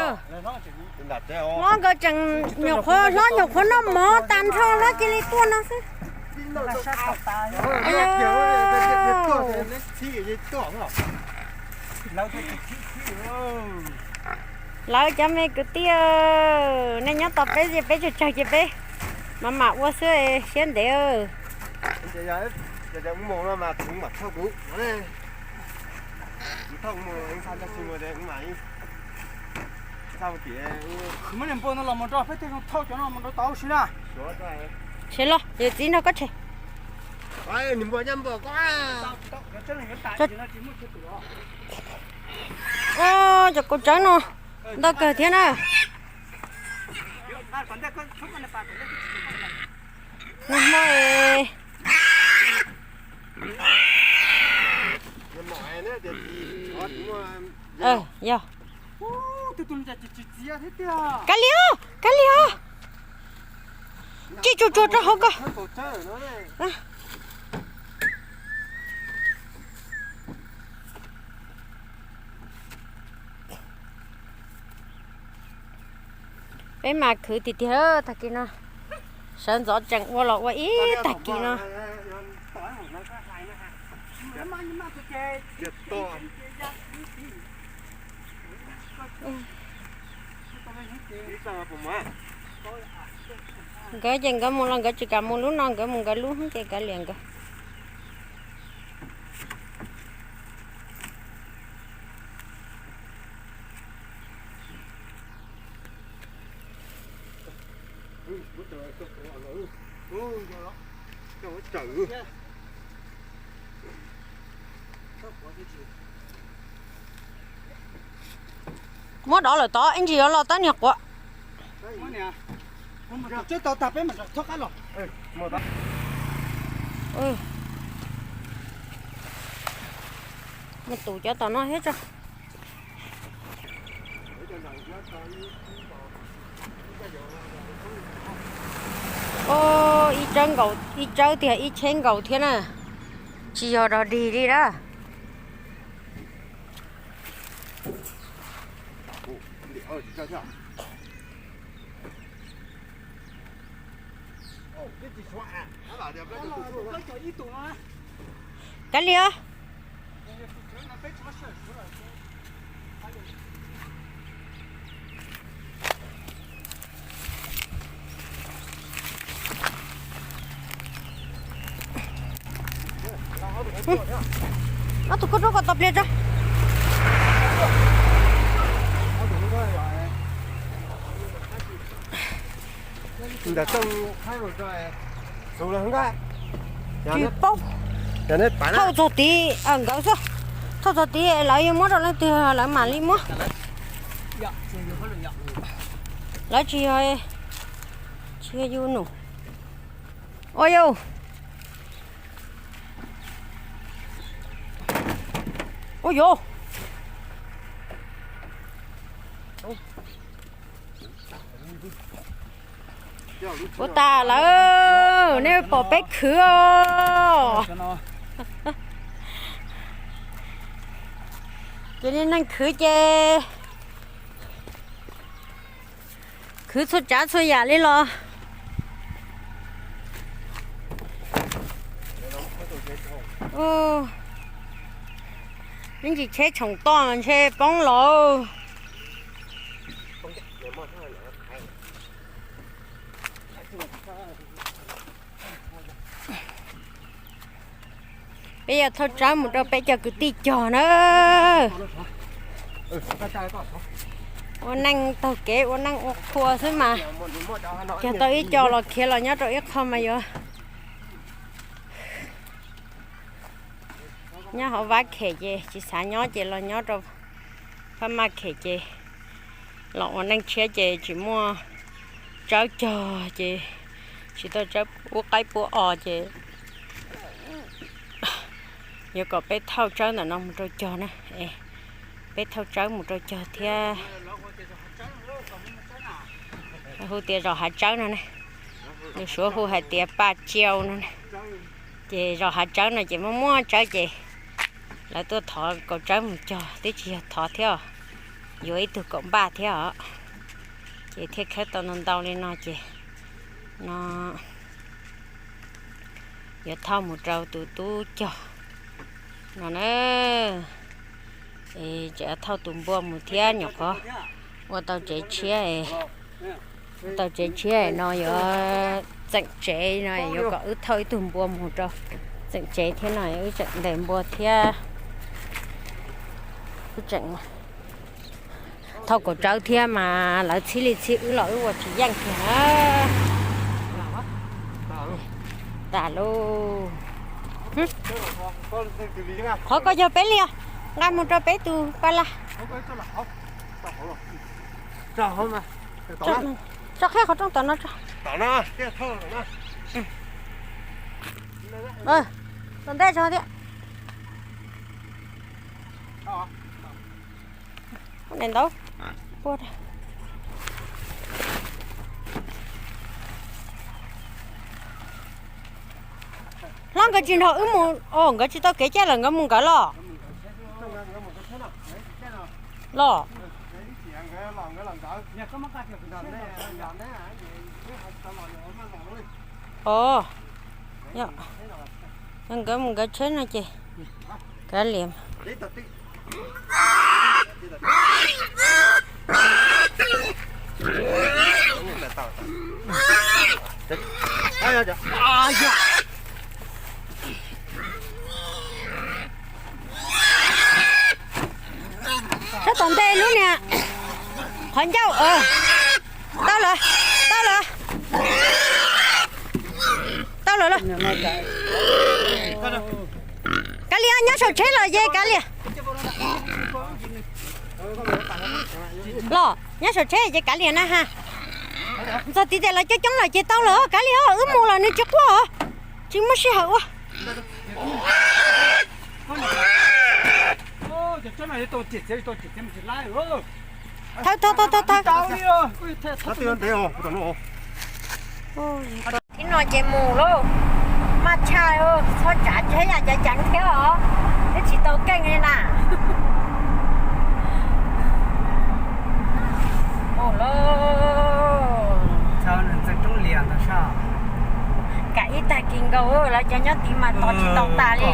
Hlob nkawd tseem nyuam qhuav, hlob nyuam qhuav noj mov tag nrho hlob cia li tuaj no xwb. Lawv cov me kwv tij, nej nyob tos peb, peb tsawg tsawg ces peb mam mam ua xwb siab ntev. Khwv muab niag npua no los mus rau peb tej zoo thauj cov no mus rau tau si na. Tshem los, yawm txiv nrog koj tshem. Cov kaus tsawb no ntau kawg thiab na. Nag hmo yog kav liam, kav liam, tsis tsuag tsuag rau hauv ko. Peb mas khwv tiag tiag tag kis no. Sawv ntxov tseem ua los ua ib tag kis no. Nkawd ces nkawd mus los nkawd tsis kam mus lub no, nkawd mus nkawd lub ces kav liam nkawd. Muab dov lawm tod ib ntsis yuav los tab niag quav. Mus tus cov tom no thiab tso. Ib tsawb nkaus, ib tsawb tiag ib cheb nkaus thiab na. Tsis yog dog dig li dab. Kav liam. Ob tug koj rub kom tau pliag tso. Tsis paub. Thauj txog tid, nkawd xwb. Thauj txog tid lawv yuav muab rau leej twg lawv mam li muab. Lawv tsis yog, tsis yog yus num. Ua yus. Ua yus. Ua tas lawm, nej pom peb khwv os. Ces nej neeg khwv ces khwv txhua tsav txhua yam li los. Ib ntsis tsheb tshoom toj ntshe poob lawm. Peb yuav thauj tsawb mus rau peb cov kwv tij cog na. Ua neej taug kev ua neej ua qhua xwb mas, cog tau ib co los khiav los nyob rau ib qho mas yuav nyob hauv Vab Khem ces tsis xav nyob ces los nyob rau Phab Maj Khem ces los ua neej tshiab ces tsis muaj tsawb cog ces tsis tau tsawb pub qaib pub os ces yuav kom peb thauj tsawb ntawm no mus rau cog na. Peb thauj tsawb mus rau cog thiab. Hu tias zos Hav Tsawb no ne, lus Suav hu hais tias Paj Tsiau no ne. Ces zos Hav Tsawb no ces muaj muaj tsawb ces lawv tuaj thov kaus tsawb mus cog twb tsis yog thov thiab os. Yuav ib tug kaum npaj thiab os, ces thiaj khawb tau ntau ntau li no ces no yuav thauj mus rau tus tub cog no na. Es tseem thauj tus npua mus thiab, nyuam qhuav ua tau tsev tshiab, ua tau tsev tshiab no yuav txeem tsev no yuav kom wb thauj ib tug npua mus rau txeem tsev thiab no wb tseem ntes npua thiab. Wb tseem thauj kaum tsawb thiab mas lawv txhib li txhib wb los wb ua tsis yeej kiag na. Tas lauj. Qhov ko yog peb li os, nqa mus rau peb tus pa la. Tso qhib qhov rooj tom no tso. Tom ntej tso thiab. Daim ntaub. Hlob, nkawd tsis nrog wb mus os, nkawd tsis tau kev cai lawm, nkawd mus nkawd los. Los. Os, nkawd mus nkawd tsheb no ces kav liam. Sab tom ntej lub niag qhov ncauj. Tau lawm, tau lawm, tau lawm los. Kav liam, nyob saum tsheb los ces kav liam. Los nyob saum tsheb ces kav liam na ha. Ntxog tiv tias lawv coob coob lawm ces tau lawm, kav liam, wb mus los nws tsis quaj os, tsis muaj sij hawm ua. Thawb, thawb, thawb, thawb, thawb. Thib no ces mus lauj. Maj tshaj, txhob tsav tsheb yam cav cav thiab os, twb tsis tau keej li na. Mus lauj. Kam ib tag kis nkaus, lawv cov nyob tid mas tos tsis tau tas li.